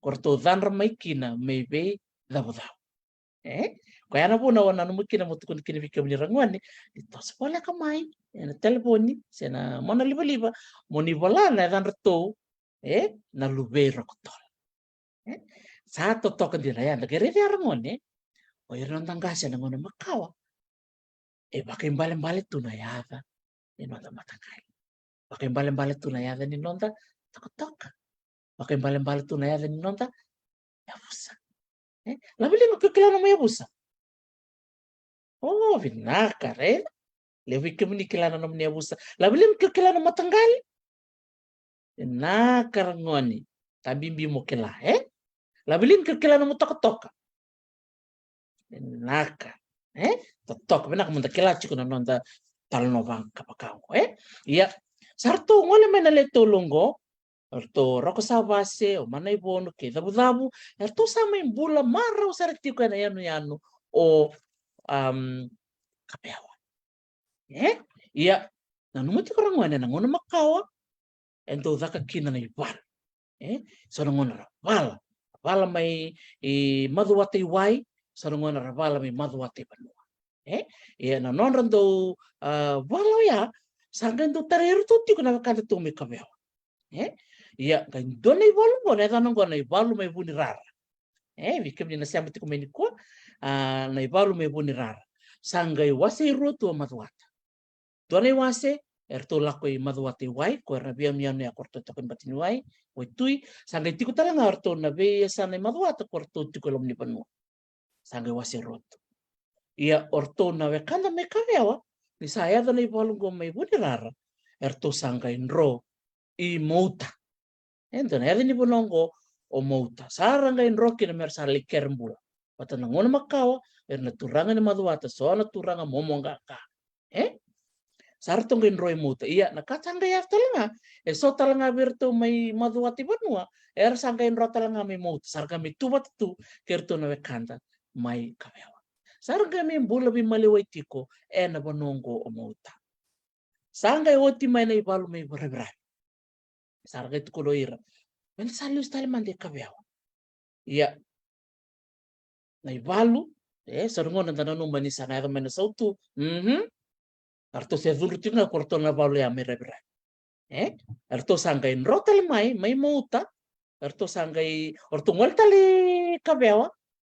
Ko ratou cadra mai kina mai vei Cavucavu. E? Koya na vuna au nanuma kina meu tukuna kina vei kemuni ragone, ni toso voleka mai ena telefoni se na mona livaliva, mo ni vola na yacadratou, e, na luvei Rokotola. E? Sa totoka dina ya, da qai raica ya ragone. O ira na noda qase ena gauna makawa, e vakaibalebale tu na yaca ni noda mataqali. Vakaibalebale tu na yaca ni noda tokatoka. Vakaibalebale tu na yaca ni noda yavusa. E? Laveliga ke o kila nomu yavusa? O, vinaka, raica. Levu vei kemuni kila na nomuni yavusa. Laveliga ke o kila na mataqali? Vinaka, ragone. Ka bibi mo kila, e? Laveliga ke o kila nomu tokatoka? Vinaka. E? Totoka, vinaka mo da kila tiko na noda talanoa vaka, vaka oqo, e? Ia, sa ratou gole mai na le tolu oqo, o ratou o Roko Savasi, o Manaivonu kei Cavucavu, eratou sa mai bula marau sara tiko ena yanuyanu o, am, Kavewa. E? Ia, Nanuma tiko ra gone, na gauna makawa e dau caka kina na ivalu. E so na gauna ra vala, vala mai i Macuata i Wai, so na gauna ra vala mai Macuata i Vanua. E ia na nodra dau, a, vala oya, sa qai dau tarai iratou tiko na wekada tu mai Kavewa. E ia qai dua na ivalu oqo, na yacana oqo na ivalu mai Vunirara. E vei kemuni na sema tiko mai nikua, a, na ivalu mai Vunirara, sa qai wase e rua tu o Macuata. Dua na iwase, eratou lako i Macuata i Wai, ko era na veiyanuyanu ya ko ratou toka i Batiniwai, Waitui. Sa qai tiko tale ga o ratou na veiyasana i Macuata ko ratou tiko e loma ni vanua. Sa qai wase e rua tu. Ia o ratou na wekada mai Kavewa, ni sa yaco na ivalu oqo mai Vunirara, eratou sa qai dro i Mouta. E dua na yaca ni vanua oqo o Mouta. Sa ra qai dro kina me ra sa lai kere bula. Vata na gauna makawa, era na turaga ni Macuata, so na turaga momoqaqa. E sa ratou qai dro i Mouta. Ia na ka sa qai yaco tale ga, e so tale ga vei iratou mai Macuata i Vanua, era sa qai dro tale ga mai Mouta, sa ra qai mai tu vata tu kei iratou na wekada mai Kavewa. Sa ra qai mai bula veimaliwai tiko ena vanua oqo o Mouta. Sa qai oti mai na ivalu mai Raviravi. Sa ra qai tukuna o ira, me da sa lesu tale mada i Kavewa. Ia na ivalu, e so na gauna da nanuma ni sa na yaco mai na sautu. Mhm. Eratou se cudru tiko ga ko ratou na valu ya mai Raviravi. E eratou sa qai dro tale mai, mai Mouta. Eratou sa qai, o ratou gole tale i Kavewa.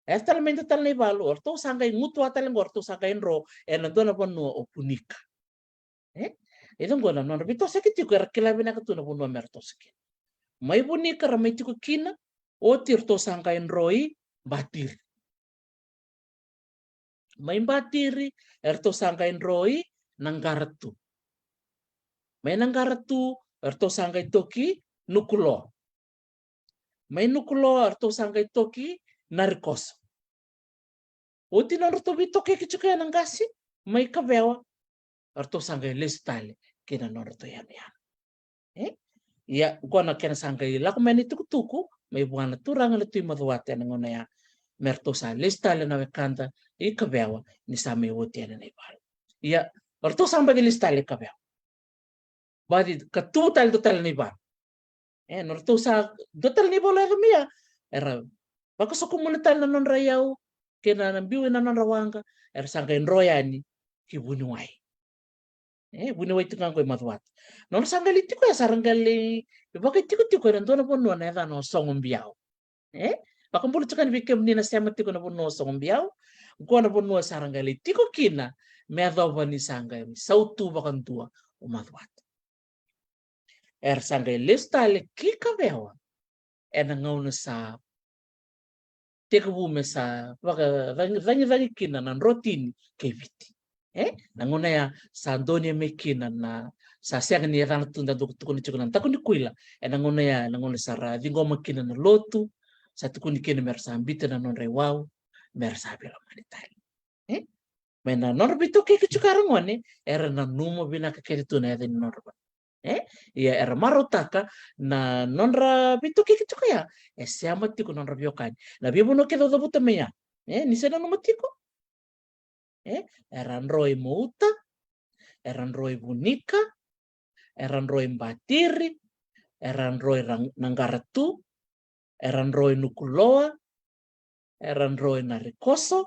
E tale mai dua tale na ivalu, o ratou sa qai gutuwa tale oqo, o ratou sa qai dro ena dua na vanua o Vunika. E ia oqo na nodra veitosoyaki tiko, era kila vinaka tu na vanua me ra toso kina. Mai Vunika ra mai tiko kina, oti eratou sa qai dro i Batiri. Mai Batiri eratou sa qai dro i Naqaratu. Mai Naqaratu eratou sa qai toki Nukuloa. Mai Nukuloa eratou sa qai toki Narikoso. Oti nodratou veitokayaki tiko ya na qase mai Kavewa, eratou sa qai lesu tale ki na nodratou yanuyanu. E ia oqo na kena sa qai lako mai na itukutuku mai vua na turaga na Tui Macuata ena gauna ya, me ratou sa lesu tale na wekada i Kavewa ni sa mai oti yani na ivalu. Ia o ratou sa baki lesu tale i Kavewa, baci ka tuvu tale dua tale na ivalu. E nodratou sa dua tale na ivalu yaco mai ya, era vakasokumuna tale na nodra iyau kei na biu ena nodra waqa, era sa qai dro yani ki Vuniwai. E Vuniwai tiko ga oqo i Macuata. Nodra sa qai lai tiko ya, sa ra qai lai vakaitikotiko ena dua na vanua na yacana o Sogobiau. E vakabula tiko yani vei kemuni na sema tiko na vanua o Sogobiau. Oqo na vanua sa ra qai lai tiko kina me yacova ni sa qai sautu vakadua o Macuata. Era sa qai lesu tale ki Kavewa ena gauna sa tekivu me sa vakacagicagi kina na drotini kei Viti. E na gauna ya sa donuya mai kina na, sa sega ni yacana tu da dau tukuna tiko na daku ni kuila. Ena gauna ya, ena gauna sa ra ciqoma kina na lotu, sa tukuni kina me ra sa biuta na nodra iwau, me ra sa veilomani tale. E mai na nodra veitokayaki tiko ya ra gone, era nanuma vinaka kece tu na yaca ni nodra vanua. E ia era marautaka na nodra veitokayaki tiko ya e sema tiko na nodra veiwekani. Na veivanua kece au cavuta mai ya, e ni se nanuma tiko. E era dro i Mouta, era dro i Vunika, era dro i Batiri, era dro i Naqaratu, era dro i Nukuloa, era dro i Narikoso.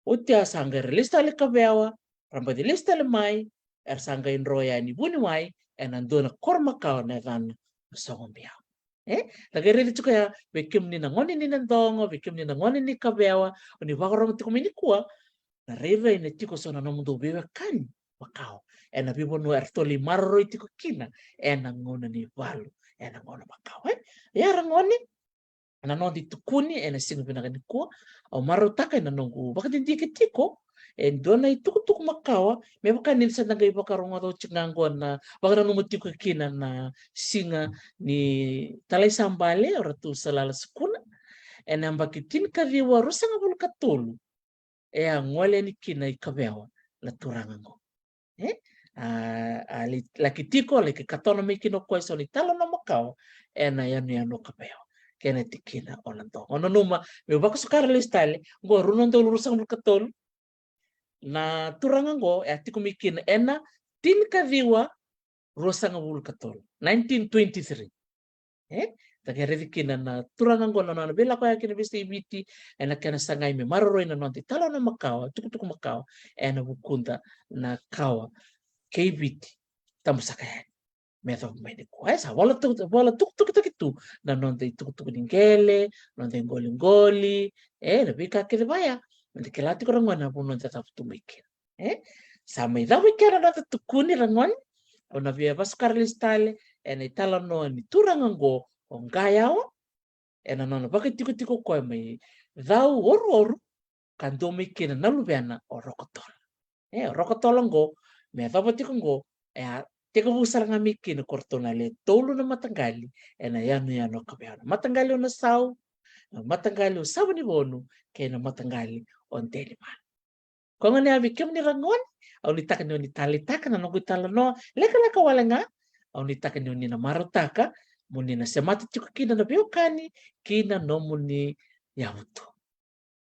Oti ya sa qai ra lesu tale i Kavewa, ra baci lesu tale mai, era sa qai dro yani Vuniwai ena dua na koro makawa na yacana o Sogobiau. E da qai raica tiko ya, vei kemuni na gone ni Nadogo, vei kemuni na gone ni Kavewa, o ni vakarorogo tiko mai nikua, na rairai na tiko so na nomudou veiwekani makawa ena veivanua eratou lai maroroi tiko kina ena gauna ni valu, ena gauna makawa. E ia ra gone, ena noda itukuni ena siga vinaka nikua, au marautaka ena noqu vakadidike tiko e dua na itukutuku makawa, me vaka ni sa da qai vakarogoca oti ga oqo na vakananuma tiko kina na siga ni Talai Sabale o Ratu Salala Sukuna ena yabaki tinikaciwa ruasagavulu ka tolu. E a gole yani kina i Kavewa na turaga oqo. E a, a laki tiko, laki katona mai kina o koya eso na italanoa makawa ena yanuyanu o Kavewa kei na tikina o Nadogo. O nanuma, meu vakasuka ra lesu tale oqo, rua na udolu ruasagavulu ka tolu. Na turaga oqo e a tiko mai kina ena tinikaciwa ruasagavulu ka tolu, nineteen twenty-three. E, da qai raici kina na turaga oqo na nona veilakoyaki na veiyasai Viti ena kena sagai me maroroi na noda italanoa makawa, tukutuku makawa ena vukuda na kawa kei Viti, tabu saka yani me yacova mai nikua. E sa vola tu, vola tukutukitaki tu na noda itukutuku ni qele, noda iqoliqoli, e, na veika kece vaya. Meda kila tiko ragone na vanua da cavutu mai kina. E sa mai cava i kea na noda tukuni ragone. Au na via vasukara lesu tale ena italanoa ni turaga oqo o Qayawa, ena nona vakaitikotiko koya mai Cauoruoru, ka dua mai kina na luvena o Rokotola. E, o Rokotola oqo, me yacova tiko oqo, e a tekivu sara ga mai kina ko ratou na le tolu na mataqali ena yanuyanu o Kavewa, na mataqali o Nasau, na mataqali o Savanivonu, kei na mataqali o Delima. Koya gona ya vei kemuni ragone, au nuitaka ni o ni taleitaka na noqu italanoa lekaleka wale ga. Au nuitaka ni o ni na marautaka mo ni na semata tiko kina na veiwekani ki na nomuni yavutu.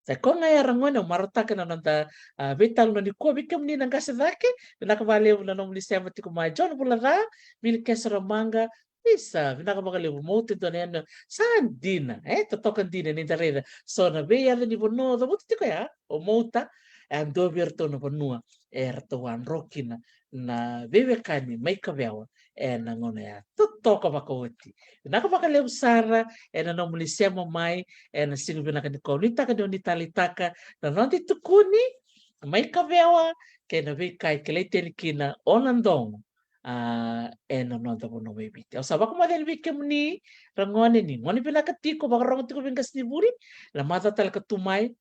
Sa koya ga ya ragone, au marautaka na noda, a, veitalanoa nikua. Vei kemuni na qase cake, vinaka vakalevu na nomuni sema tiko mai. John Vulaca, Vili Keseramaqa, isa, vinaka vakalevu. Mouta e dua na yanuyanu sa dina, e, totoka dina ni da raica so na veiyaca ni vanua o cavuta tiko ya o Mouta. E a dua vei iratou na vanua e ratou a dro kina na veiwekani mai Kavewa ena gauna ya. Totoka vakaoti. Vinaka vakalevu sara ena nomuni sema mai ena siga vinaka nikua. Au nuitaka ni o ni taleitaka na noda itukuni mai Kavewa kei na veika e kilai tani kina o Nadogo, a, ena noda vanua mai Viti. Au sa vakamoce yani vei kemuni ragone ni gone vinaka tiko, vakarorogo tiko vei qasenivuli, na macawa tale ka tu mai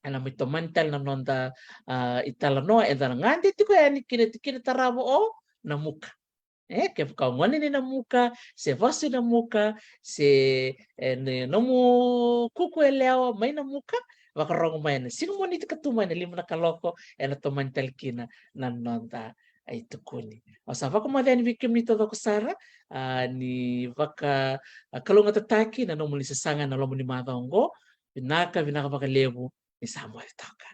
ena mai tomani tale na noda, a, italanoa. Eda na gade tiko yani ki na tikina tarava o Namuka. E, kevaka o gone ni Namuka, se vasu i Namuka, se, e, ni nomu kuku yalewa mai Namuka, vakarorogo mai ena siga Moniti ka tu mai na lima na kaloko, ena tomani tale kina na noda itukuni. Au sa vakamoce yani vei kemuni taucoko sara, a, ni vaka, a, kalougatataki na nomuni sasaga ena loma ni macawa oqo. Vinaka, vinaka vakalevu ni sa moce toka.